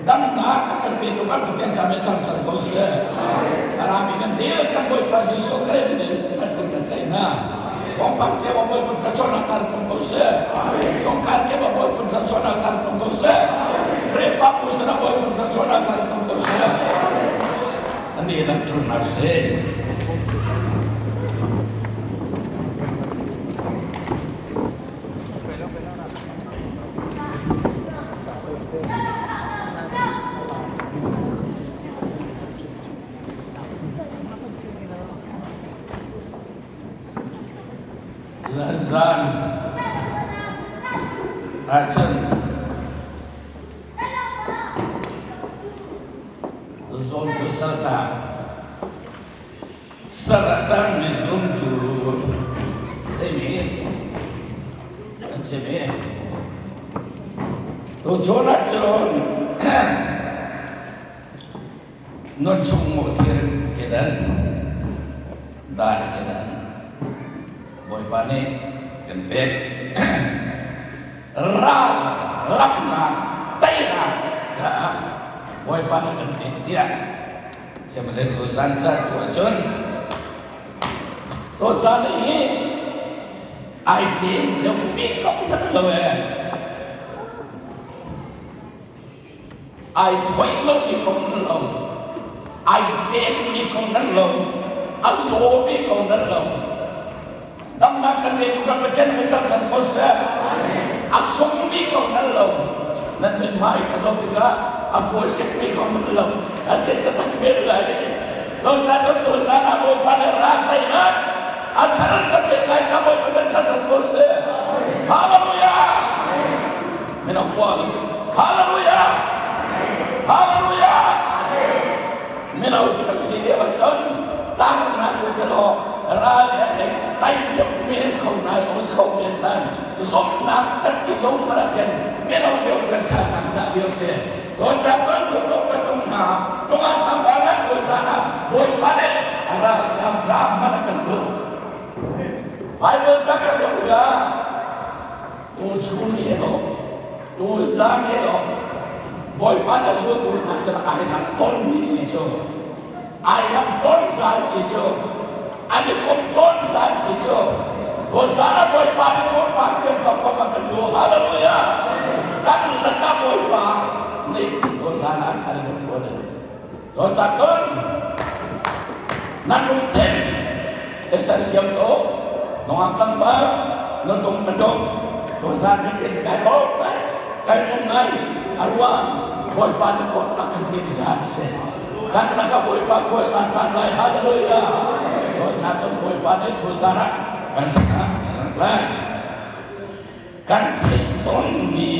Damnak a kan petu kan Pathian ca min thangṭhat ko seh. A rami nan dihlak kan Bawipa Jesuh Khrih min in kan kut kan tlaih hna. Pawngpang cio a Bawipa thluachuahnak tar tlung ko seh. Chungkhar kip a Bawipa thluachuahnak tar tlung ko seh. Khrihfabu sinah Bawipa thluachuahnak tar tlung ko seh. An dihlak ṭhu hna sih. Zan ahcun zawmtu saltang sal a tangmi zumtu timi an chim i tuchun ahcun nun chung mawhthil kedan dan kedan Bawipa nih kan pek ral lamnak teinak caah Bawipa nih kan pek tiah Sihmanhsehlaw tuzan ca tu ahcun tuzan hi ai tim deuhmi ko nan lo ee. Ai thoih lomi ko nan lo. Ai temmi ko nan lo. A zawmi ko nan lo. Damnak kan ngeitu kan Pathian min thangṭhat ko seh. A sungmi ko nan lo. Nan mithmai ka zoh tikah a khuasikmi ko nan lo. A sit taktak men lai. Dawtla dawttu zan ah Bawipa nih rak teinak a thar an kan pek lai ca Bawipa min thangṭhat ko seh. Hallelujah! Mino kual. Hallelujah! Hallelujah! Mino kan si lio ahcun tar na tu ka lo ral he ning tai deuh men kho nai ong kho men nan zomnak tak ti lo mara ken mino deuh kan tha thang cha lio se ton cha ton ko to ka tung na nunga thang ba na ko sa na Bawipa nih a ral tham tha mana kan duh Bible cha ka duh ga tu chun he do tu zan he do Bawipa na zultu hna sin ai lam ton mi si cu ai lam ton zan si cu an i kom ton zan si cu Hosanna Bawipa nih Bawipa thiam thawk kom a kan duh hallelujah kan laka Bawipa nih Hosanna a thar in a phuan a duh Cucaah cun nan lungthin Esther siam to nungak tlangval na tung ka tung tuzan hi ke kai bawk lai kai mong ngai a ruang Bawipa nih kot a kan timh zan a si kan lakah Bawipa khua san ṭhan lai hallelujah cucaah cun Bawipa nih tuzan ah kan sinah a lang lai kan theih tawnmi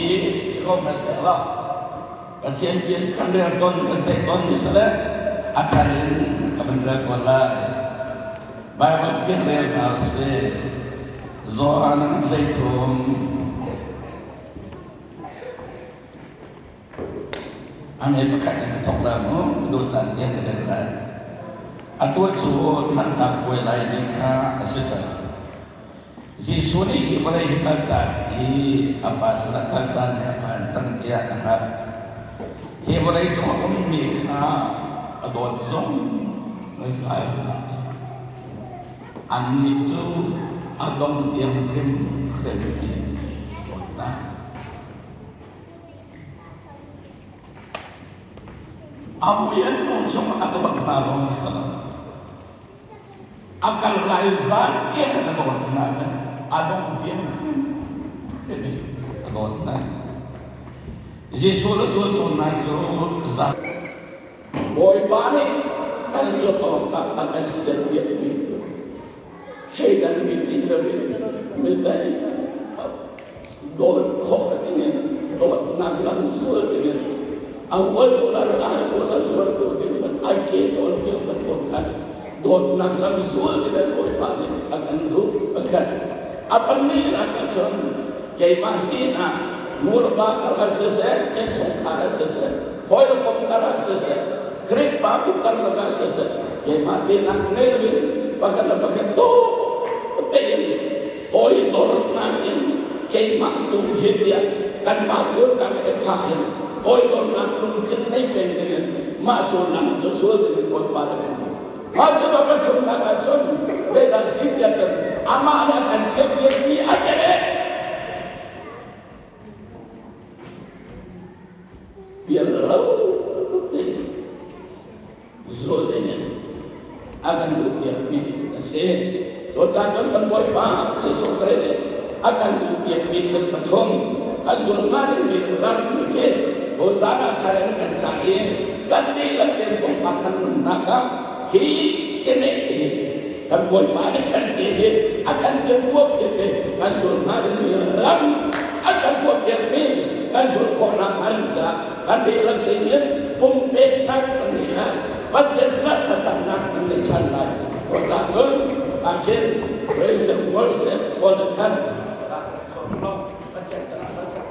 si ko hmanh law Pathian bia cu kan rel tawn kan theih tawnmi si le a thar in ka van rel tawn lai. Bible kan rel hna usih. Johan an 13 an hei pakhat in ka thok lai mu do caan tiang ka rel lai. Atu cu hmantak puai lai ni kha a si cang. Jesuh nih hi vawlei hi kaltak i a Pa sinah kal caan kha phan cang tiah a hngalh. Hi vawlei cung a ummi kha a dawt zong zai hlah. Annih cu a dong tiang hrimhrim in dawt hna. A mui an nu chung a dawt hna lawng si lo. A kal lai zan tiang a dawt hna le a dongh tiang hrim a dawt hna. Jesuh le zultu hna cu zan Bawipa nih kan zulh awkah a kan sianpiakmi cu thleidan mi ti loin mizei dawt khawh dingin dawtnak lam zul dingin a hualtu le raltu le zuartu ding ban a ke tawl piak bantuk khan dawtnak lam zul dingin Bawipa nih a kan duh pakhat a pahnihnak ah cun keimah tinak nulepa karah siseh innchungkhar ah siseh hawi le kom karah siseh Khrihfabu karlak ah siseh keimah tinak ngei loin pakhat le pakhat tu tein toidornak in keimah tu hi tiah kanmah tu tang i phah in Toidornak lungthin nei peng dingin mah cu lam cu zul dingin Bawipa nih kan duh. Mah cu dawt pathumnak ahcun zeidah si tiah cun amah nih a kan chiatpiakmi a keneh. Pial lo ding zul dingin a kan duhpiakmi a si. Cucaah cun kan Bawipa Jesuh Khrih nih a kan duhpiakmi thil pathum kan zul hnga dingmi lam hi tuzaan ah thar in kan cah i kan dihlak tein pumpak kan nunnak ah hi keneh hi kan Bawipa nih kan ke hi a kan timhtuahpiak i kan zul hnga dingmi lam a kan tuahpiakmi kan zulh khawhnak hnga ding caah kan dihlak tein pumpeknak kan ngei lai. Pathian sinah thlacamnak kan ngei ṭhan lai. Cucaah cun ahkhin praise and worship pawl nih khan Pathian sinah hlasak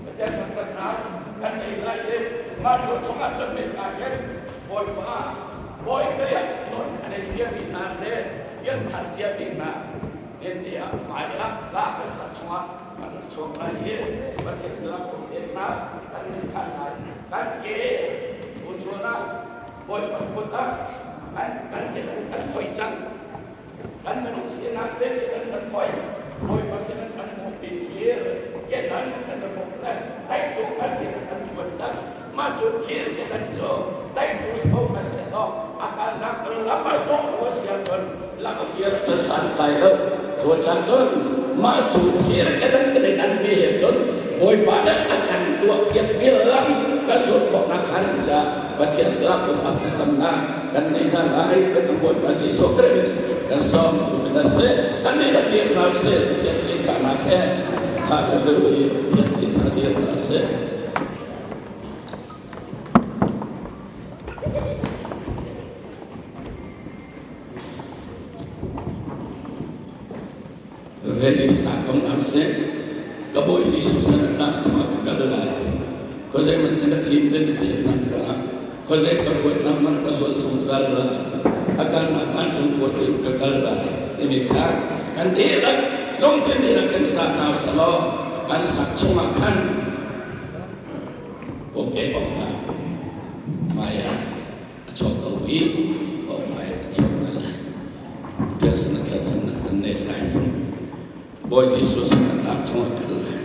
Pathian thangṭhatnak kan ngei lai i mah cu chungah cun men ahhin Bawipa Bawi Khrih nawn a nei ciami hna le pianthar ciami hna nih ah hmai ah hla kan sak chungah kan rak chuak lai i Pathian sinah pumpeknak kan nei ṭhan lai. Kan ke uchuan ah Bawipa kut ah kan kan ke kan thoi cang. Kan minung sinak te ke kan thoi. Bawipa sin kan hmuhpi thir ke dan kan rak le taitu kan sin kan thuan cang. Mah cu thir ke dan cu taitu so kan se lo akalnak lam a sawh lo a si ahcun lam a piar cun santlai lo. Cu chan cun mah cu thir ke dan kan i dan mi he cun Bawipa nih a kan tuah piak mi lam kan zulh khawhnak kha ning sa Pathian sinah pumpak thlacamnak kan nei hna lai kan Bawipa Jesuh Khrih min kan sawm tu min a si kan nih dah dir hna usih Pathian ṭihzahnak he Hallelujah Pathian ṭihzah dir hna usih. Ve sa kong am seh ka bawi Jesuh san a tlang cungah ka kal lai khuazei man na fim le na ceunak ka khuazei ka ruainak man ka zual zungzal lai a kalnak vancung khua thim ka kal lai timi kha kan dihlak lungthin dihlak kan sa hna usalaw kan sak chungah khan pumpek awkah hmai ah a chuak ko i hmai a chuak lai. Pathian sinah thlacamnak kan neih lai. Bawi Jesuh sinah tlang cungah kal lai.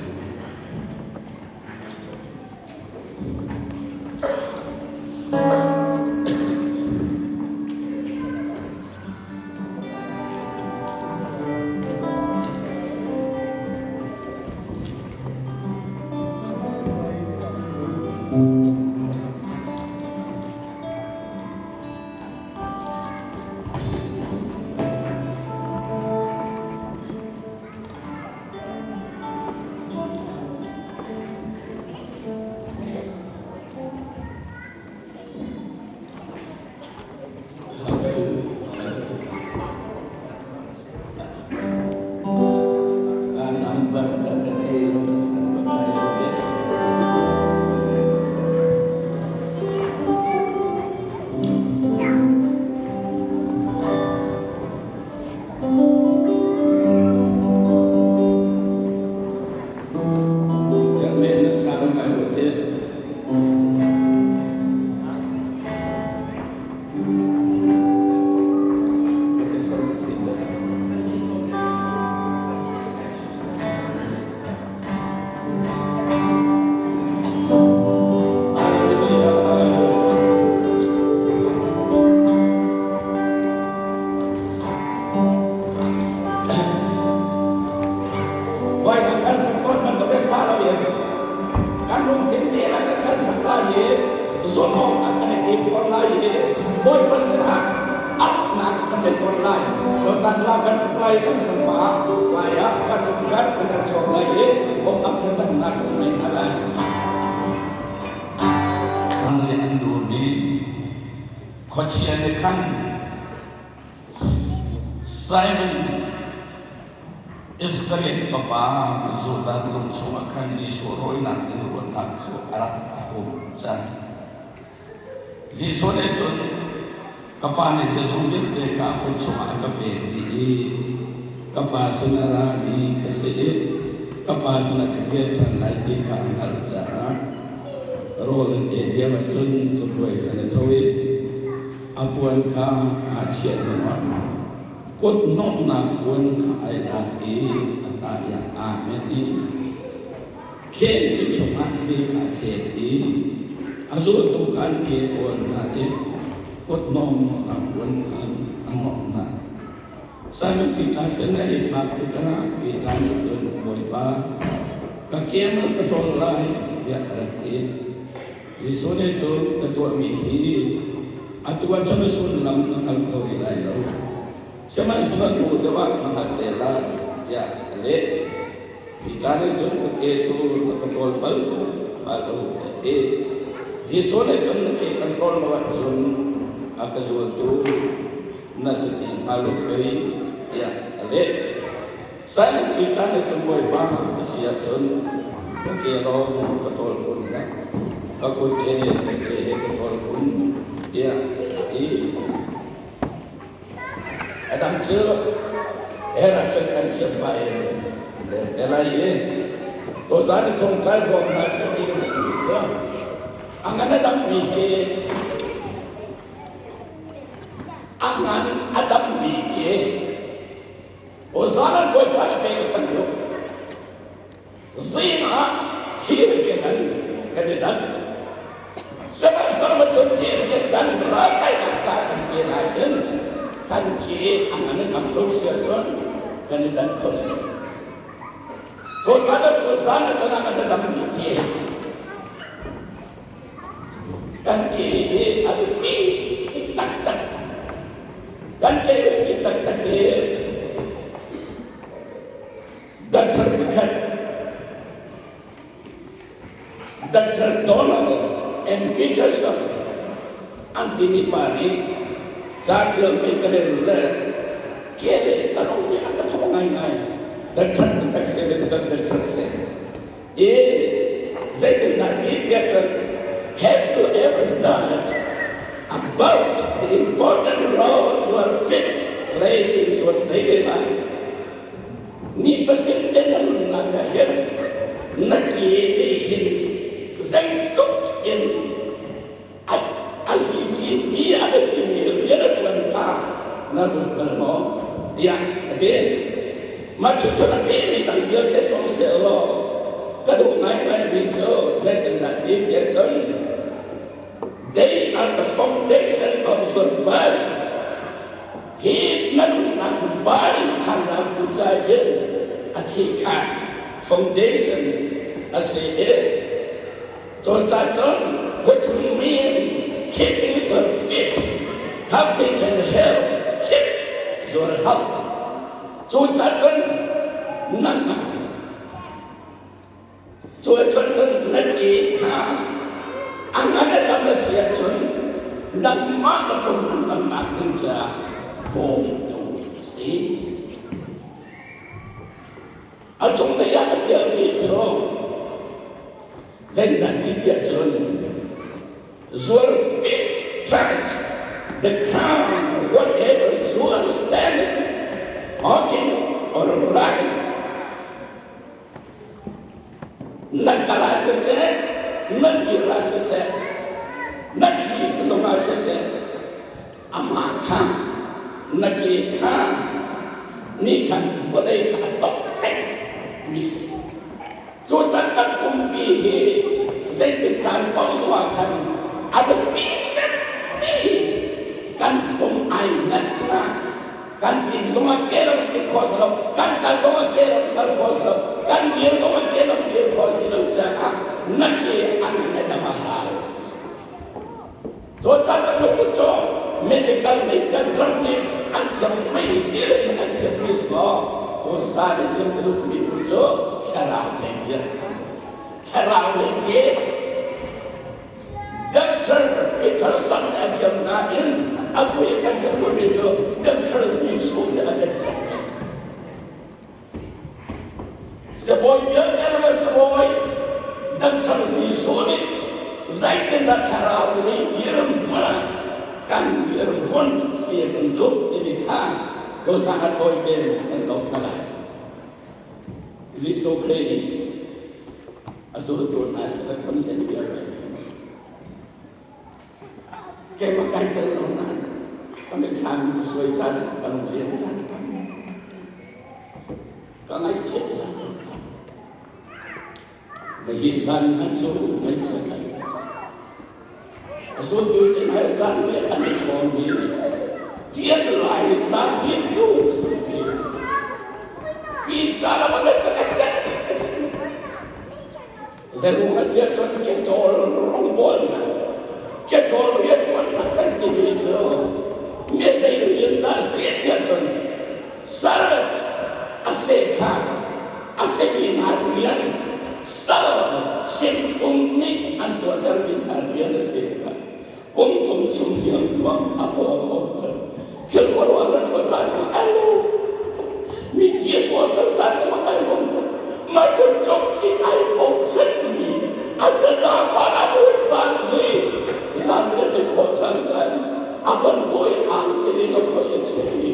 Voikhat kan sak tawn bantuk in sa lo in kan lungthin dihlak in kan sak lai i zulh awkah kan i tim fawn lai i Bawipa sinah apnak kan nei fawn lai. Tutan la kan sak lai kan sak pah lai ah kan kan kan chuak lai i bawmhnak thlacamnak kan nei hna lai. Khan nih an duhmi khuachia nih khan Simon Iskariot fapa Judas lung chungah khan Jesuh rawinak ding ruahnak cu a rak khum cang. Jesuh nih cun ka pa nih zeizong vialte ka kut chungah a ka pek dih i ka pa sin a rami ka si i. Ka Pa sinah ka kir ṭhan lai ti kha a hngalh caah rawl an ei lio ahcun cabuai khan a tho i a puan kha aa chiah hnuah kut hnawhnak puan kha ai lak i a tah i aa menh i Khenpi chungah ti kha a thlet i a zultu kha an ke tawl hna i kuthnawm hnawhnak puan khan a hnawh hna. Simon Peter sin a hei phak tikah Peter nih cun, Bawipa, ka ke maw ka ṭawl lai? tiah a rak ti. Jesuh nih cun, Ka tuahmi hi atu ahcun a sullam na hngal kho rih lai lo. Sihmanhsehlaw hnu deuh ah na hngalh te lai, tiah a leh. Peter nih cun ka ke cu na ka ṭawl bal hnga lo tiah a ti. Jesuh nih cun na ke kan ṭawl lo ahcun a ka zultu na si ti hnga lo pei tiah a leh. Simon Peter nih cun Bawipa a si ahcun ka ke lawng ka ṭawl kun hlah, ka kut he ka ke he ka ṭawl kun tiah a ti. A dang cu her ahcun kan chiah pah in an rel te lai i tuzaan i thongtlai ruang hna cu ti ka duh mi cu a ngan a dammi ke a ngan a dammi ke tuzaan an bawipa nih pek kan duh. Zing ah thir ke dan kan i dan. Sihmanhsehlaw cu thir ke dan raltainak ca kan pe lai in kan ke a ngan in am lo si ahcun kan i dan kho lai lo. Cu chan ah tuzan ah cun a ngan a dammi ke kan ke hi a biapi taktak. Kan ke biapi taktak hi Doctor pakhat Doctor Donald M. Peterson an timi pa nih ca ṭialmi ka rel le ke le ka lung te a ka thawh ngaingai. Doctor taktak si, medical doctor si. I zeitindah ti tiah cun have you ever thought about the important role your feet play in your daily life? Nifatin te na nunnak ah hin na ke nih hin zeitluk in a zici a biapimi rian a ṭuan kha na ruat bal maw? tiah a ti. Mah cucun a pehmi dang vialte cu um sehlaw ka duh ngaingaimi cu zeitindah ti tiah cun they are the foundation of your body. Hi na nunnak body thannak bu ca hin a thi kha foundation a si i cucacun which means keeping your feet how they can help keep your health. Cucacun nangmah Cuacun cun na ke kha a ngan a dam a si ahcun nangmah na pum an damnak ding caah bawmtu a si. A cunglei ah a ṭialmi cu zeidah ti tiah cun your feet touch the ground whatever you are standing, walking or running. Na kal ah siseh, na dir ah siseh, na thi zong ah siseh, amah kha na ke kha nih khan vawlei kha a tawk peng mi si. Cu can kan pumpi hi zeitik caan paoh zongah khan a biapi cemmi kan pum ai ngatnak kan tlik zongah ke lam tlik khawh si lo kan kal zongah ke lam kal khawh si lo kan dir zongah ke lam dir khawh si lo caah na ke an na dam a hau cu kan tu cu medical nih doctor nih an chim mi siling an chim mi si maw tu za nih chim ka duh mi tu cu thlarau lei dir thlarau lei case Doctor Peterson a chim nain a kui kan chim duhmi cu Doctor Jesuh nih a kan chimh a si. Sibawi vialte le sibawi Doctor Jesuh nih zeitindah thlarau nih dirhmun ah kan dirhmun si kan duh timi kha tuzaan ah tawi tein kan zoh hna lai. Jesuh Khrih nih a zultu hna sin a tlun len viar lai. Keimah kai tel lo nain ka mitthlam ka suai caan ka lunglen caan tam. Ka ngaihchiat caan tam. Hi zan hna cu ngaihchiat lai a zultu te hna zan riah an i khawm i tian lai zan riah nu a si pi. Peter a van a chan a chan a chan. Zeruang ah tiah cun ke-ṭawl rawngbawlnak, ke-ṭawl rianṭuannak kan timi cu mi zei rian dah a si tiah cun servant a sehthlah a simi hna rian sal sinphung nih an tuahtermi hna rian a si tikah kum thum chung liangluang a pawng a um thil khuaruahhar a tuah caan ah ai lawm mi thi a tuahter caan ah ai lawm mah cu tluk i ai bochanmi a saza pa a bawipa nih zan kan i khawh cang kan a ban thawi ang in a phoi a chiah i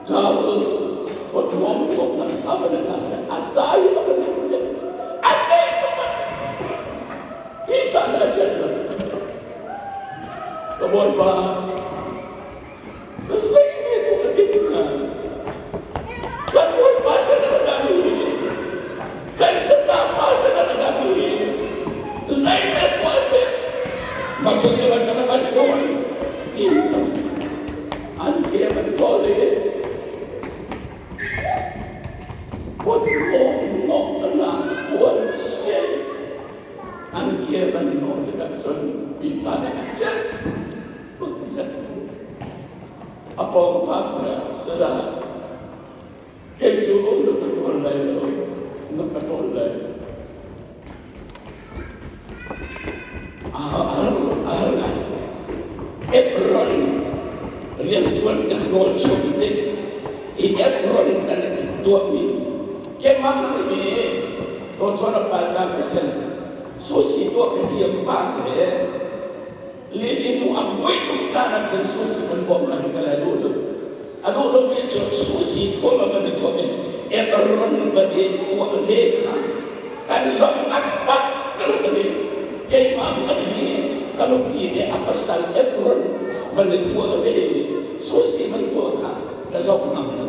travel pot ngom ngom nak a van nak a dai a van a cei Peter a chet lo. Ka Bawipa, zei tuk a tik na. Kan Bawipa sin a rak mi, kan sata pa sin a rak mi, zei me tuah te. Macedonia ban sana ban kun ti an ke ban tol i Kut lawng nawhnak puan sian an ke an nawh tikah cun pipa nih a celh a celh. A pawngpak le saza kei cu na ka ṭawl lai lo, na ka ṭawl lai lo. A har ngai. Ekron rianṭuan kan rawl chung tik i Ekron kan tuahmi keimah hi Tawchon a pa tlang ka sen susi tuah ka thiam pa le lin nu a buai tuk caan ah khin susi kan bawmh na ka le duh lo a duh lo mi cu susi thuam a van i thuam i Ekron van i tuah ve kha kan zong an pak ka ni keimah man hi ka nupi nih a pasal Ekron van i tuah ve susi van tuah kha ka zoh ngam lo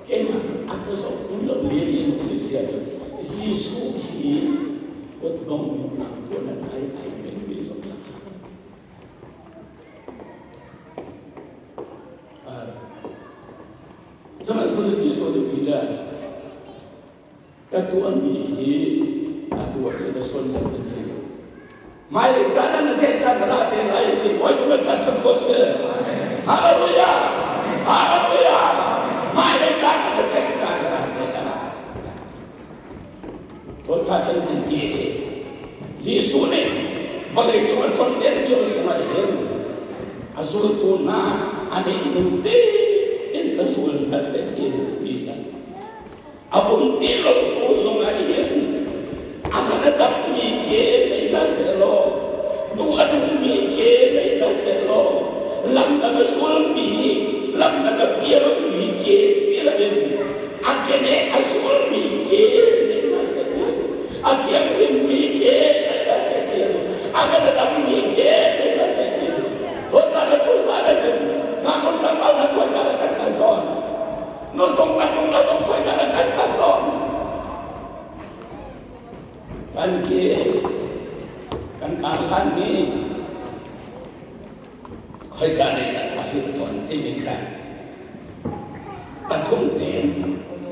keimah a ka zoh lo le in um sia cu Jesuh hi kut dong nak tuan ai ai men mi zong Sihmanhsehlaw Jesuh nih Peter ka tuahmi hi atu ah cun a sullam na thei lo. Hmailei caan ah na theih caan ra te lai ti bawi cu kan ṭhat ko si. Hallelujah! Hallelujah! Hmailei caan ah na theih caan ra te lai. Tuan chan kan ti hi Jesuh nih vawlei cung a tlon len lio sungah hin a zultu hna an i nung tein ka zul hna seh ti duhpi hna. A um ti lo tu zongah hin a kan a dammi ke nei hna sehlaw duh a duhmi ke nei hna sehlaw lam dang a zulmi lam dang a pialmi ke si loin a keneh a zulmi ke nei hna seh a thianghlimmi ke nei hna seh a kan a dammi ke nei hna seh ti tuan le tu sa le hin ngaknu tlangval na tuan ka kan kal tawn nu tung pa tung la tung khoi ka kan kal tawn kan ke kan kar hlan mi khoi ka ne a fi tawn ti mi kha pathum tein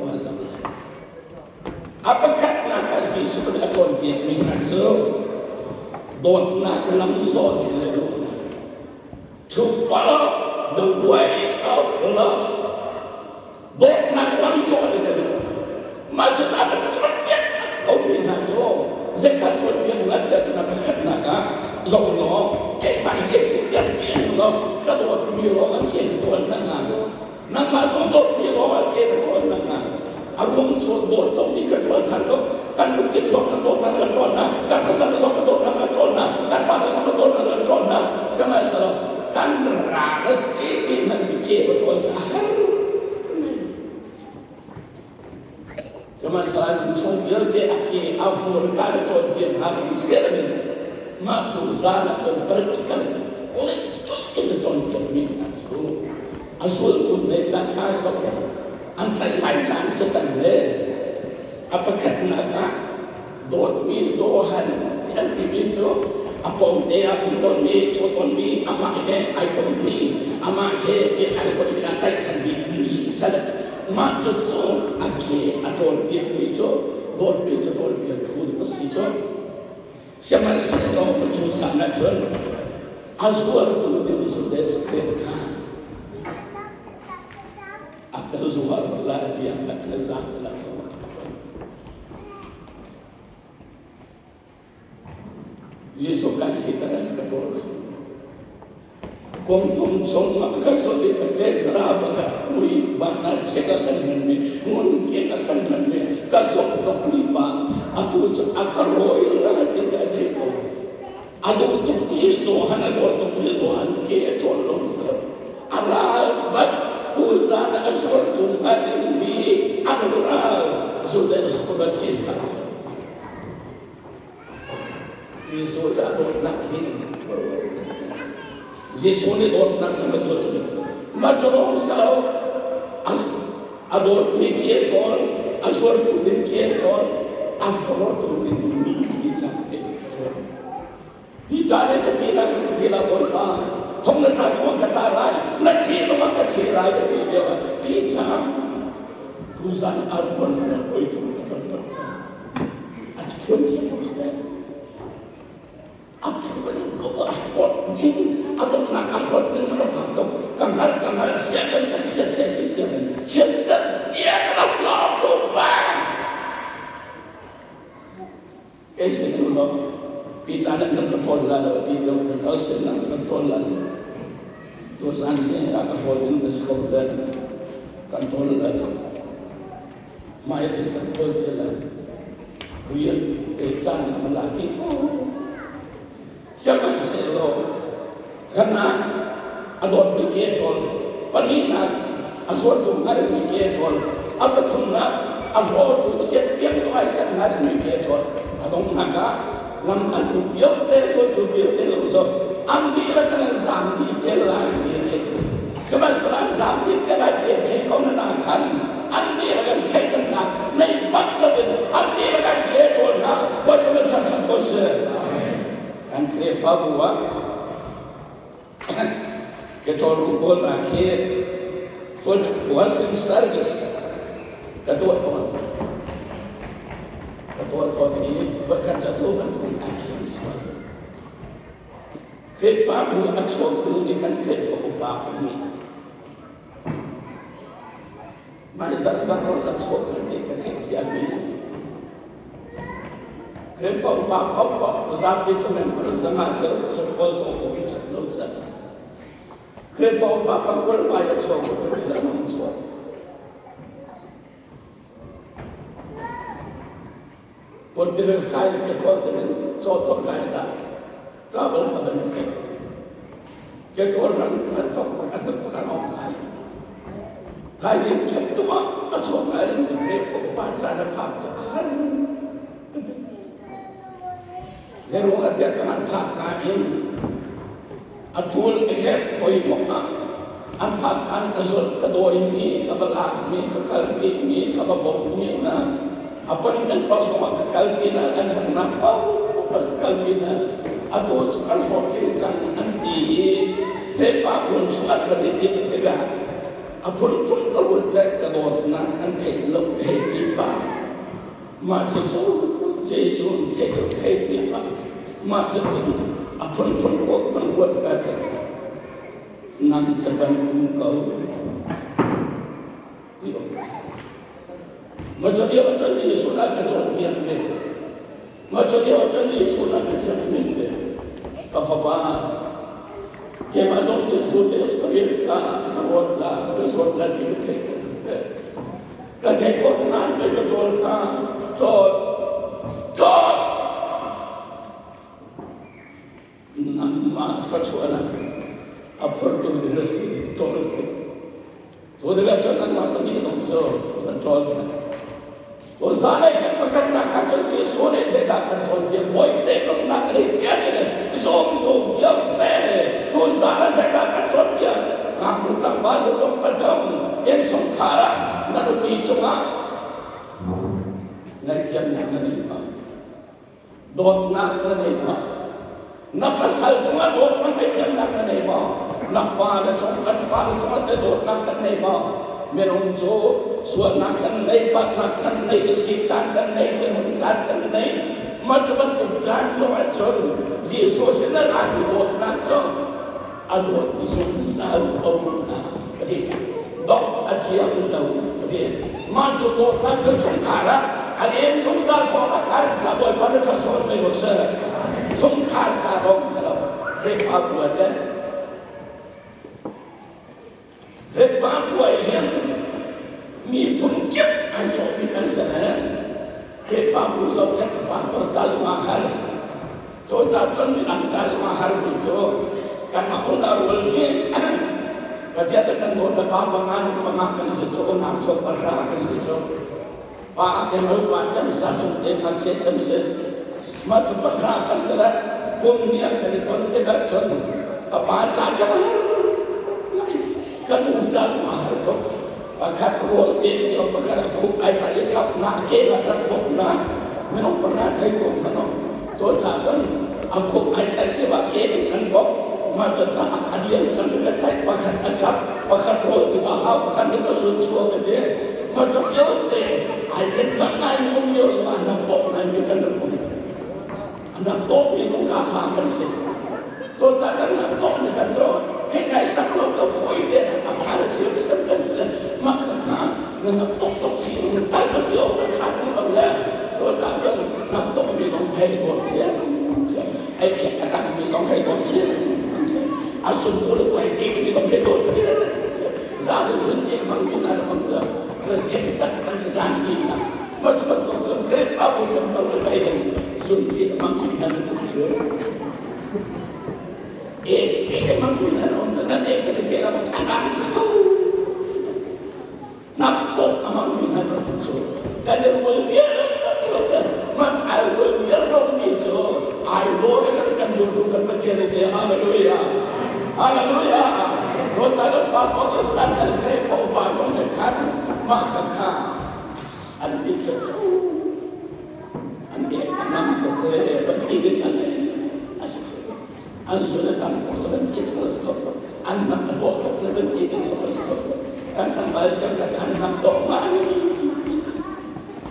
kan zong lai a pakhatnak ah Jesuh nih a cawnpiakmi hna cu dawtnak lam zawh in le duhnak to follow the way of love dawtnak lam zawh in le duh mah cu ta kan cawnpiak ko mi hna cu zeidah cawnpiak lan tiah cun a pakhatnak ah zong law keimah hi si tiang cian law ka dawtmi lawng an ke ka tuan hna nangmah zong dawtmi lawng an ke ka tuan hna a ruang cu dawt lomi kan tuan than ko kan nupi zong kan dawt hna kan tuan hna kan pasal zong kan dawt hna kan tuan hna kan fale zong kan dawt hna kan tuan hna sihmanhsehlaw kan ral a si ti hmanh mi ke ka tuan caah sihmanhsehlaw Hmurka na cawnpiak hna ding siarin mah cu zan ah cun practical in na cawnpiakmi hna cu a zultu nih hla kha zoh an tlaih lai caan si cang le a pakhatnak ah dawtmi Johan an timi cu a pawngte ah um tawnmi caw tawnmi amah he ai kommi amah he ai kommi a tlaihchan bikmi sal mah cu cu a ke a ṭawlpiakmi cu dawtmi cu ṭawlpiak phu ding a si cu. Sihmanhsehlaw cu caan ah cun a zuartu ding Judas kha a ka zuar lai tiah a ka zak la. Jesuh kan siter an ka ṭawl. Kum thum chung ah ka zawt i ka ṭesra baka mui bana ṭhek a kan hmanmi, ngun kek a kan hmanmi, ka zawt tukmi pa atu cu a ka rawi la ti ka thei ko. A duh tukmi Johan a dawt tukmi Johan ke a ṭawl lo silo. A ral bat tuzan a zuartu hnga dingmi an ral Judas Iscariot ke kha. Jesuh hi a dawtnak hi Jesuh nih dawtnak na ma zulh ma cu rong sau a dawtmi ki a ṭawl a zuartu ding ki a ṭawl a hlawtu ding mi ki tlak he a ṭawl. Peter nih na thihnak in thi la Bawipa thong na thlak maw ka tla lai na thi zongah ka thi lai ka ti lio ah Peter tuzan a ruan na oi thong na ka ruat a thiam thiam ko te a phun ko a hlawt ding a donghnak a hlawt ding na fak tuk ka hngal ka hngal sia kan kan sia sia ti tiang in chia sia tiang na hlawt tu bang. Kei sin in lo Peter nih nan ka ṭawl lai lo a ti deuh kan kal sin nan kan ṭawl lai lo. Tuzan hi a ka hlawi ding na si ko le kan ṭawl lai lo. Hmai in kan ṭawl te lai. Rian te caan a ma lai ti fo. Sihmanhsehlaw kana a dawtmi ke ṭawl pahnihnak a zuartu hngalmi ke ṭawl a pathumnak a hlawtu chiat tiang zong ai san hngalmi ke ṭawl a donghnak ah lam an tu vialte zultu vialte zong cu an dihlak in an zaam dih te lai ti a theih ko. Sihmanhsehlaw an zaam dih te lai ti a theih ko na khan an dihlak in thleidannak nei bak loin an dihlak an ke ṭawl hna. Bawipa nih thangṭhat ko seh. Kan Khrihfabu ah ke ṭawl rawngbawlnak hi foot washing service ka tuah tawn. Ka tuah tawn i voikhat cu atu bantukin a thiam sual. Khrihfabu a chuaktu nih kan Khrihfa upa pahnih Mah zarh rawl an chuak lai ti ka theih ciami. Khrihfa upa paohpaoh zapi cu member 500 zarh cu rawl caw ko in chan lo seh. Khrihfa upa pakul mai a chuak ko ti la nung chuak. Pulpit kai le ke tual in caw thok kai la travel ka benefit. Ke tual ran an thok pak an pak an om lai. Thai lim kep tu ah a chuak ngai rin Khrihfa upa caan a phak cu a har. Zeruang ah tiah kan phak ka in a ṭul a herh poimawk ah an phak khan ka zulh ka dawimi ka va lakmi ka kalpimi ka va bawmhmi hna a pon an paoh zongah ka kalpi hna an herhnak paoh ka kalpi hna atu cu kan hlawhtling cang an ti i Khrihfabu chung an van i timh tikah a phunphun ka ruat le ka dawtnak an theih lo hei ti pa mah cucu Jesuh an theih lo hei ti pa mah cucu a phunphun ko kan ruat ka cu nang ca ban um ko ti om ma cu lio cun Jesuh na ka cawnpiak mi si ma cu lio cun Jesuh na ka chimh mi si ka fapa keimah zong nih Judas Iscariot kha ka ruat la ka zuat la ti ka theih ko. Ka theih ko nain pei ka ṭawl kha ṭawl ṭawl nangmah thluachuahnak a phortu ding na si ṭawl ko. Cu tikah cun anmah pahnih zong cu an ṭawl hna. Cu zan ah khan pakhatnak ah cun Jesuh nih. kan cawnpiak Bawi Khrih nunnak a nei ciami le zumtu vialte tuzaan ah zeidah kan cawnpiak? Ngaknu tlangval nutung pathum innchungkhar ah na nupi cungah ngaihthiamnak na nei ma? Dawtnak na nei ma? Na pasal cungah dawtnak ngaihthiamnak na nei maw? Na fale cung kan fale cungah teh dawtnak kan nei maw? Minung cu sualnak kan nei, palhnak kan nei, si caan kan nei, thinhun caan kan nei. Mah cu bantuk caan lio ahcun Jesuh sin a rami dawtnak cu a dawt zungzal ko hna a ti. Dawt a thiam lo a ti. Mah cu dawtnak cu chungkhar ah a len zungzal khawhnak an ca Bawipa na thluachuah ve ko seh. Chungkhar ca lawng si lo, Khrihfabu ah teh Khrihfabu ah hin miphun kip an cawhmi kan si le Khrihfabu zohkhenh pastor ca zong ah har. Cu ca cun midang ca zong ah harmi cu kanmah unau rual hi Pathian le kan dawt le pa panga nu panga kan si cu unau chuak pahra kan si cu pa te lo pa cem sa cung te ngakchia cem si mah cu pahra kan si le kum ni an kan i ton tikah cun ka pa ca cu a har kan u ca cu a har tuk. Pakhat rawl pek lio pakhat a khup ai tla i kap na ke la rak bok na minung pahra thei ko hmano to cha cun a khup ai tlaih ti wa ke in kan bok ma cu ta a dian kan le tlaih pakhat a tap pakhat rawl tu a hau pakhat ni ka sun chuak a ti ma cu vialte ai then tak ngai ni um lio lo an bok ngai mi kan rak um an bok mi lung ka fa kan si to cha kan nak bok mi kan cu hei ngai sak lo to foi te a fal thiam thiam kan si le ma kha kha na nak tok tok si na kal ba ti o ka tha tung lo le to cha cun nak tok mi zong hei dawt thiam ai a tang mi zong hei dawt thiam a sun tu le tu hei ci mi zong hei dawt thiam za lu sun ci mang mi na mang cha re thek tak tak zan mi na ma chu ban tok cun Khrihfabu member le kai sun ci mang mi na na chu e ce mang mi na on na ne ka ce la mang anang khau nak tok amang mi na on chu kan ne wol vial man ai wol vial ro mi chu ai do le kan kan du tu kan Pathian se hallelujah hallelujah ro ta lo pa por le san kan khre kho pa ro ne khan ma kha kha an bi ke an e anam tuk le ban ti ding an e a si kho an zun a tam tuk le ban ti ding a si kho an mak a dawh tuk le ban ti ding a si kho kan tlangval thiam kha an mak dawh ngai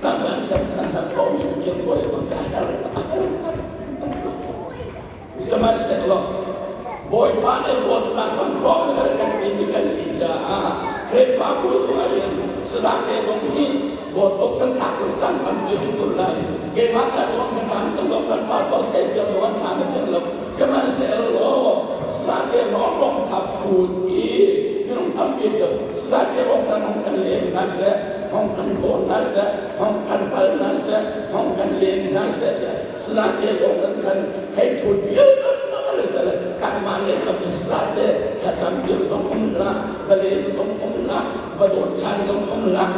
tlangval thiam kha an mak dawh mi cu kin kawi bang ka har tak har tak tak Sihmanhsehlaw Bawipa nih dawtnak lamhruang in a kan pemi kan si caah Khrihfabu zong ah hin sazang te zong hi dawt tuk kan tlak lo caan tampi um ko lai. Keimah le lawng ka tlang kan lo kan pa tor te cio lo an thla na thiam lo. Sihmanhsehlaw sazang te lawng lawng kha phun i minung tampi cu sazang te lawng nan hong kan leng hna seh, hong kan kawl hna seh, hong kan pal hna seh, hong kan leng hna seh tiah Salate lawng kan khan hei thut vialte sale kanmah le kam salate thlacam piak zong um hlah va len zong um hlah va dawt ṭhan zong um hlah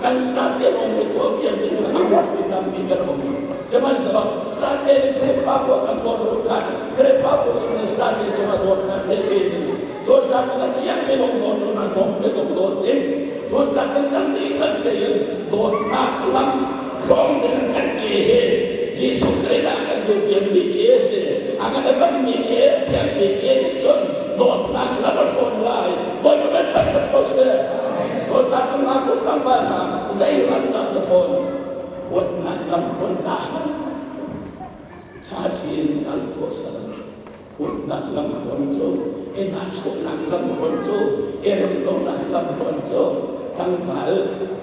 kan salate lawng mi tuah piak ding a ruat mi tampi kan um. Sihmanhsehlaw salate nih Khrihfabu ah kan dawt rut khan Khrihfabu nih salate cungah dawtnak ngeih ve ding tuan caan kan thiam mi lawng dawt lo na dawt mi lawng dawt ding tuan caan kan kan dihlak tein dawtnak lam hrawng ding kan ke he Jesuh Khrih ah kan duh piakmi ke a si a kan dammi ke a thiammi ke nih cun dawtnak lam a hrawn lai. Bawipa kan ṭhat ko seh. Tuan caan kan ngah ko tlangval hna zei lam dah na hrawn huatnak lam hrawn ta ṭha ṭhin kal khawh salam huatnak lamhruan cu i nahchuahnak lamhruan cu i remlonak lamhruan cu tlangval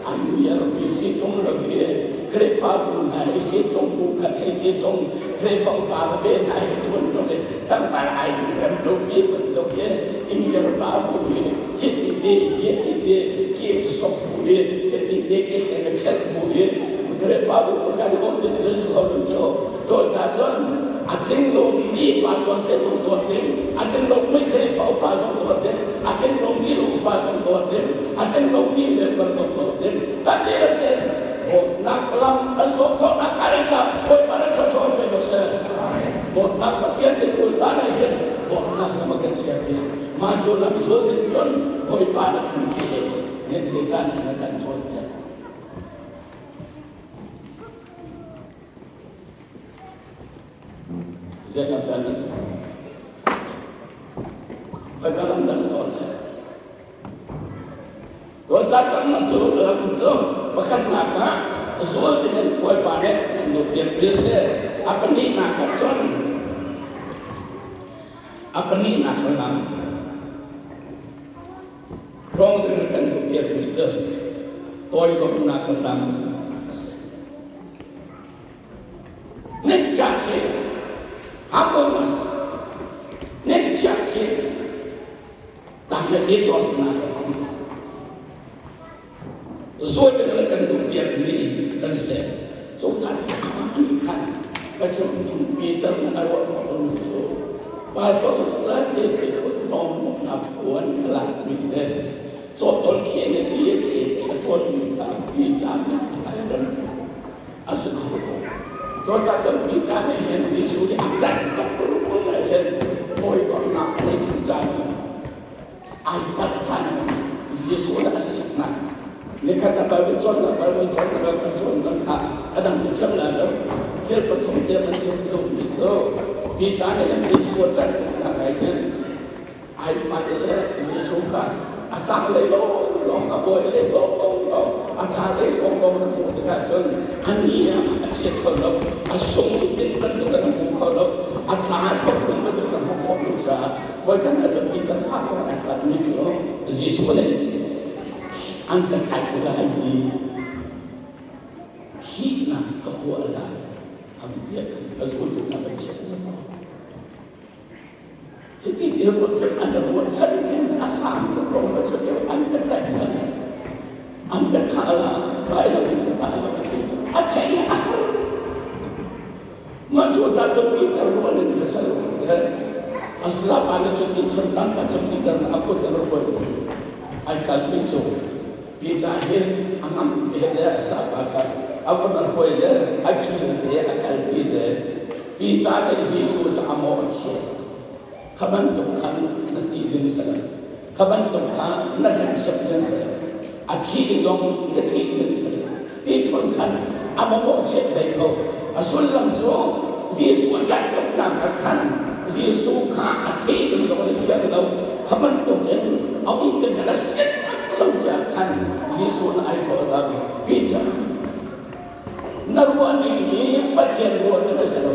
an ngiarmi si tung lo hi Khrihfabu hna hi si tung bu khat hi si tung Khrihfa upa veve hna hi tuan lo hi tlangval ai rem lomi bantuk hi ingiar pa bu hi hiti ti hiti ti ki sok bu hi hiti ti ki sen khelh bu hi Khrihfabu pakhat um ding cu si kho lo cu. To ca cun a tlinglungmi pa tuante zong dawt ding, a tlinglungmi Khrihfa upa zong dawt ding, a tlinglungmi upa zong dawt ding, a tlinglungmi member zong dawt ding. Kan dihlak in dawtnak lam kan zawh khawhnak a ring ca Bawipa na thluachuah. le tu zan ah hin bawmhnak lam a kan siarpiak. Mah cu lam zul ding cun Bawipa na kan ke nen le caan ah na kan cawnpiak. Zei lam dan nan si? Khoi ka lam dan zawn he? Tuan kan lam cu lam cu pakhatnak ah zul ding in Bawipa nih an duhpiak mi a si. A pahnihnak ah cun a pahnihnak lam hrawng ding in kan duhpiak mi cu toidornak lam a si. Nitchiah humbleness, nitchiah tang le dawtnak a um. Zawi le kan duhpiak mi kan si. Cu ta cu amah nih khan ka chim Peter na ruah khawh lo mi cu Bible slide te se kut hnawm na puan a lak mi le cawhtol khe ne ti a thli a tuan mi kha Peter nih ai ran a si kho lo. Cucaah tampi caan ah hin Jesuh nih a tlanh tuk ruang ah hin toidornak a neih caan ai palh caan Jesuh le a siknak nikhat a Bible cawnnak Bible cawnnak kan cawn cang kha a dang ka chim lai lo. Thil pathum te man chim ka duhmi cu Peter nih hin Jesuh a ṭanh tuknak ah hin ai palh le Jesuh kha a sang lei lawnglawng a bawi lei lawnglawng a ṭha lei lawnglawng na hmuh tikah cun a ni ah a chiat kho lo, a sung ding bantuk in a hmu kho lo, a tla tuk ding bantuk in a hmu khawh lo caah voikhat a tuk mi kan fak tuk ai palhmi cu Jesuh nih an ka tlaih lai i thihnak ka huah lai am tiah khan a zultu hna kan chimh hna cang. Hiti ti ruahchan an ruahchan ning a sang tuk ko ma cu lio an ka tlaih hmanh an ka thah la rai lo in ka thah lo a ti cu a theih a har ma cu ta cu Peter rual in ka sal le a sala na cu mi chun ta cu Peter a kut a ruai ai kal mi cu Peter hi a ngam ve le a sa pa ka a kut a ruai le a kil te a kalpi le Peter nih Jesuh cu a mawhchiat. Kha bantuk khan na ti ding si lo. Kha bantuk kha na hneksak ding si lo. A thih zong na thih ding si lo. Ti thun khan a va mawhchiat hlei ko. A sullam cu Jesuh a ṭanh tuknak ah khan Jesuh kha a thih ding zong na siang lo. Kha bantuk in a um ding kha na sian lo caah khan Jesuh na ai thawh zami Peter Na ruahning hi Pathian ruahning a si lo.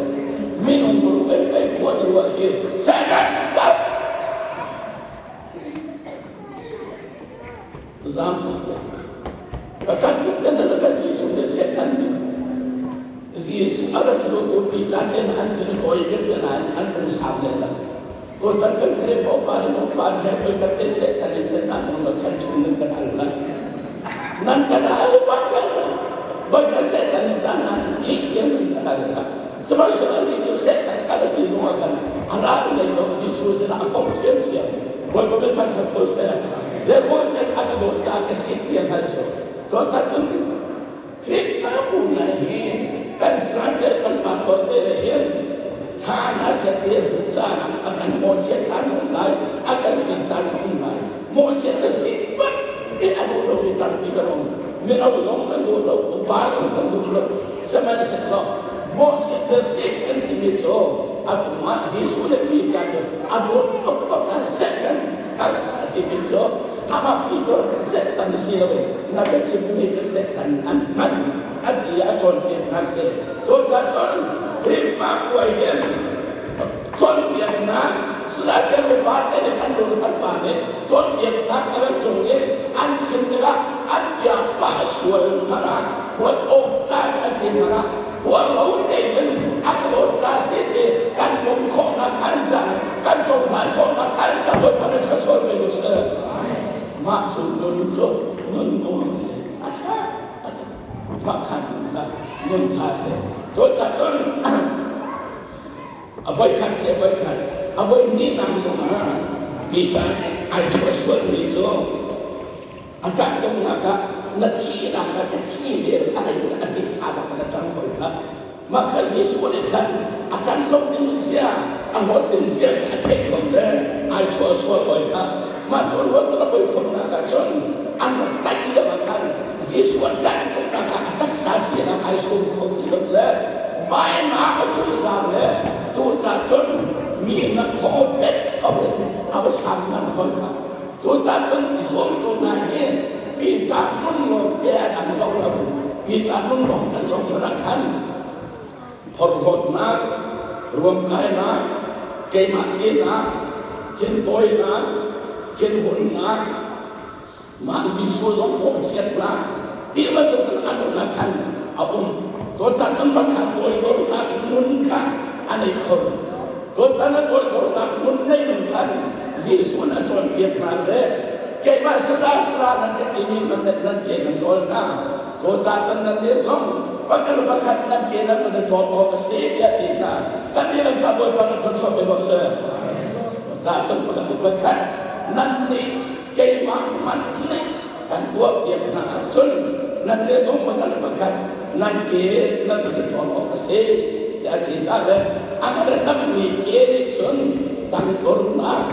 Minung ruah in pei khua na ruah hi Satan kap! Zaangfah ka ṭan tuk te na ka Jesuh nih Satan nih Jesuh a rat zultu Peter in an thil tawi bik le nain an lungsau le lo. Tutan kan Khrihfa upa le upa he voi khat te Satan in nan nung lo chan chung nan kan al lai. Nan kan al bak kan voi khat Satan in ta nan thih tiang nan kan al la. Sihmanhsehlaw ni cu Satan kal ti zong ah khan a ral lei lo Jesuh sinah a kong ṭhiamṭhiam. Bawipa min thangṭhat ko seh. Le ruang ten a ka dawt caah ka sit tiang hal cu. Tutan cun Khrihfabu hna hi kan srater kan pastor te le hin tha hna seh ti a duh caan ah a kan mawhchiat caan a um lai, a kan sin caan a um lai. Mawhchiat le sin bat ti a duh lomi tampi kan um. Mino zong kan duh lo, upa zong kan duh lo. Sihmanhsehlaw mawhchiat le sin kan timi cu atu ah Jesuh le Peter cu a dawt tuk ko nain Satan kal a timi cu amah Peter kha Satan si loin na biachimmi kha Satan an hman a ti a cawnpiaknak si. Cucaah cun Khrihfabu ah hin cawnpiaknak Salai upa te nih kan nu kan pa nih cawnpiaknak a rak cung i an chim tikah an bia fah sual hmanh ah huat awk tlak a si hmanh ah huat lo tein a ka dawt ca si ti kan pom khawhnak an cang kan cohlan khawhnak an cang Bawipa nih thluachuah pe u sih. Mah cu nun cu nun nuam a si. A ṭha a ṭha. Mah kha nun kha nun ṭha a si. Cucaah cun a voikhat seh voikhat a voi hnihnak zong ah Peter nih ai chuah sualmi cu a ṭah tuknak ah na thihnak ah ka thi ve a ti sa bak in a ṭang hoi kha. Mah kha Jesuh nih khan a ṭan lo ding sia a A hlawt ding zia kha a theih ko le ai chuah sual hawi kha. Mah cu ruat cu a voi thumnak ah cun an rak tlaih lio ah khan Jesuh an ṭanh tuknak kha a taksa sinak ai sum kho ti lo le vainah a culzam le cucaah cun mi na khaw pet ko in a va sang ngam hoi kha. Cucaah cun zumtu hna hi Peter nun lawng te a dang zo lo in Peter nun lawng kan zoh hmanh ah khan phorhlawtnak, ruamkainak, keimah tinak, thintawinak, thinhunnak, mah Jesuh zong mawhchiatnak ti bantukin a nun ah khan a um. Tuchan cun bakha toidornak nun kha an ei kho lo. Tuchan a toidornak nun nei ding khan Jesuh nih a cawnpiak hna le keimah saza sara nan ka timi man nan ke kan tawl hna. Cucaah cun nannih zong pakhat le pakhat nan ke nan van i ṭawm awk a si tiah ti hna. Kan nih ca Bawipa na thluachuah pe ko seh. Cucaah cun pakhat le pakhat nannih keimah hmanh nih kan tuahpiak hna ahcun nannih zong pakhat le pakhat nan ke nan van i ṭawm awk a si tiah ti hna le a kan dammi ke nih cun tangdornak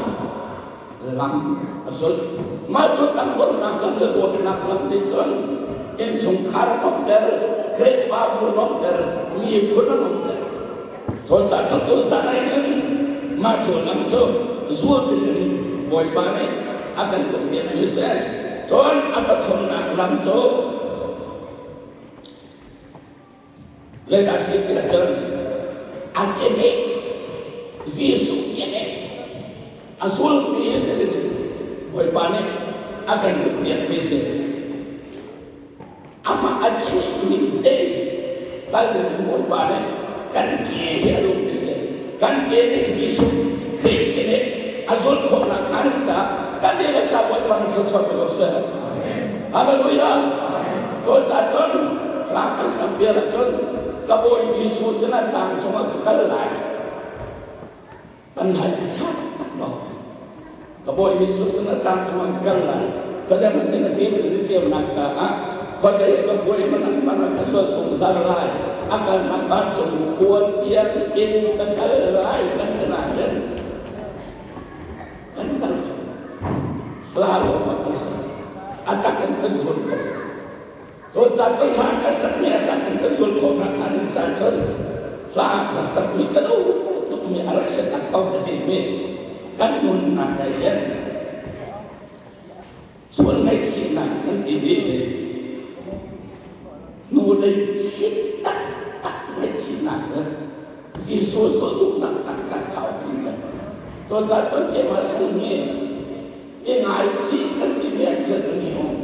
lam a zulh. Mah cu tangdornak lam le dawtnak lam nih cun innchungkhar a nuamhter, Khrihfabu a nuamhter, miphun a nuamhter. Cucaah cun tuzan ah hin mah cu lam cu zul dingin Bawipa nih a kan duhpiakmi si. Cun a pathumnak lam cu Zeidah si tiah cun a keneh Jesuh keneh a zulmi si dingin Bawipa nih a kan duhpiakmi si. Amah a keneh ning te kal dingin Bawipa nih kan ke hi a duhmi si. Kan ke nih Jesuh Khrih keneh a zulh khawhnak hnga ding caah kan dihlak caah Bawipa nih thluachuah pe ko seh. Hallelujah! Cucaah cun hla kan sak vial ahcun ka Bawi Jesuh sinah tlang cungah ka kal lai. Kan lai a ṭha taktak lo. Ka Bawi Jesuh sinah tlang cungah ka kal lai. Khuazei hmanh in a fim in ceunak caah khuazei ka huai hmanh ah hmanh ah ka zuan zungzal lai. A kalnak vancung khua tiang in ka kal lai kan ti nain kan kal kho. Hla lawng ah kan sak. A tak in kan zul kho. Cu ca cun hla ka sakmi a tak in kan zul khawhnak hnga ding ca cun hla ka sakmi ka duh tukmi a rak si tak ko ka timi kan nunnak ah hin sual ngaihchihnak kan timi hi hnulei chit taktak ngaihchihnak le Jesuh zulh duhnak taktak kha a um le cucaah cun keimah lung hi i ngaichih kan timi ah thil pahnih um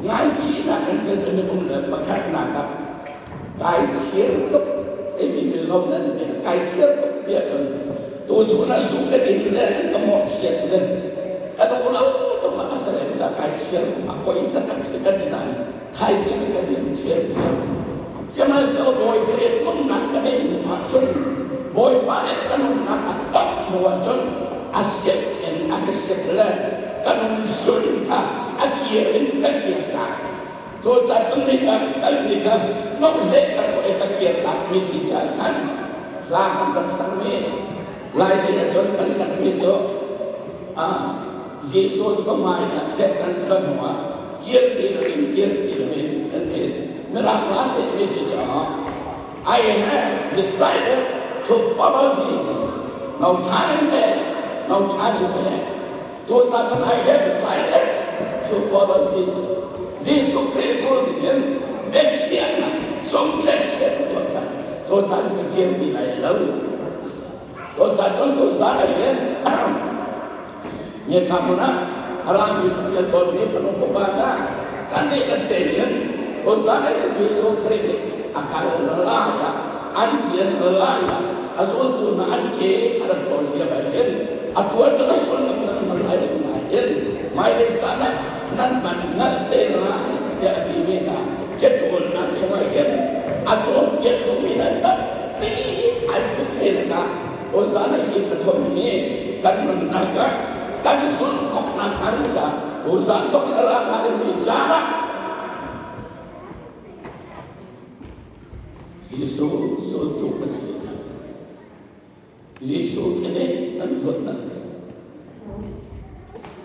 ngaichihnak kan thil pahnih um le pakhatnak ah kai chir tuk timi mizo nan ti kai chir tuk ti ahcun tuchun ah zu ka din le an ka mawhchiat le ka duh lo tuk ah a salen ca kai chir tuk a poi taktak si ka ti nain thaizing ka din ṭhiamṭhiam. Sihmanhsehlaw Bawi Khrih nunnak ka neih hnu ahcun Bawipa nih ka nunnak a tongh hnu ahcun a sit in a ka sit le ka nun zun kha a kir in ka kir tak. Cucaah cun mi ka kalmi kha nohleh ka tuah i ka kir takmi si caah khan hla kan rak sakmi Lai lei ahcun kan sakmi cu Jesuh cu ka hmai ah Satan cu ka hnung ah kirpi loin kirpi loin kan ti. Mirang hlan nih mi si caah I have decided to follow Jesus. No turning back, no turning back. Cucaah cun I have decided to follow Jesus. Jesuh Khrih zul dingin biakhiahnak sungthen chiat tuah cang. Cucaah ka kir ti lai lo. Cucaah cun tuzaan ah hin Hika hmun ah a rami Pathian dawtmi fanu fapa hna kan nih kan te hin tuzaan ah hin Jesuh Khrih nih a kal lai ah an tian lai ah a zultu hna an ke a rak tawi lio ah hin atu ahcun a sullam nan hman lai lo nain hmailei caan ah nan van hngalh te lai tiah a timi hna keṭawlnak chungah hin a cawnpiak duhmi hna tampi ai phutmi lakah tuzaan ah hi pathum hi kan nunnak ah kan zulh khawhnak hnga ding caah tuzaan thawk in a ra hnga dingmi caan ah Jesuh zultu kan si. Jesuh nih kan dawtnak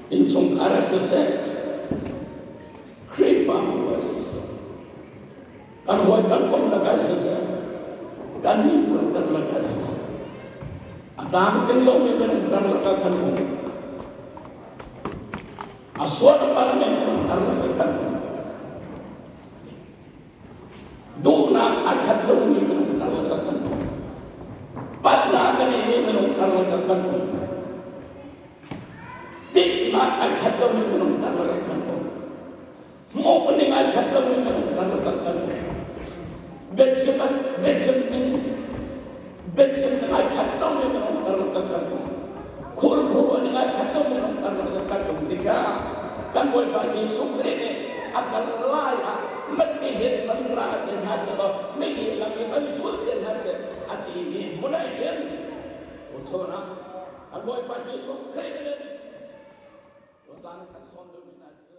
innchungkhar ah siseh, Khrihfabu ah siseh, kan hawi kan kom lakah siseh, kan miphun karlak ah siseh, a tlamtling lomi minung karlak ah kan um. A sual a palmi minung karlak ah kan um. Duhnak a khat lomi minung karlak ah kan um. Palhnak a ngeimi minung karlak ah kan um. Diknak a khat lomi minung karlak ah kan um. Hmuhning a khat lomi minung karlak ah kan um. Biachim biachim ning biachim ning a khat lomi minung karlak ah kan um. Khurkhur ning a khat lomi minung karlak ah kan um tikah kan Bawipa Jesuh Khrih nih a kal lai ah matihin van ra te hna seh law mihi lam i van zul te hna seh a timi hmun ah hin tuchun ah kan Bawipa Jesuh Khrih nih tuzaan kan sawm duhmi hna cu.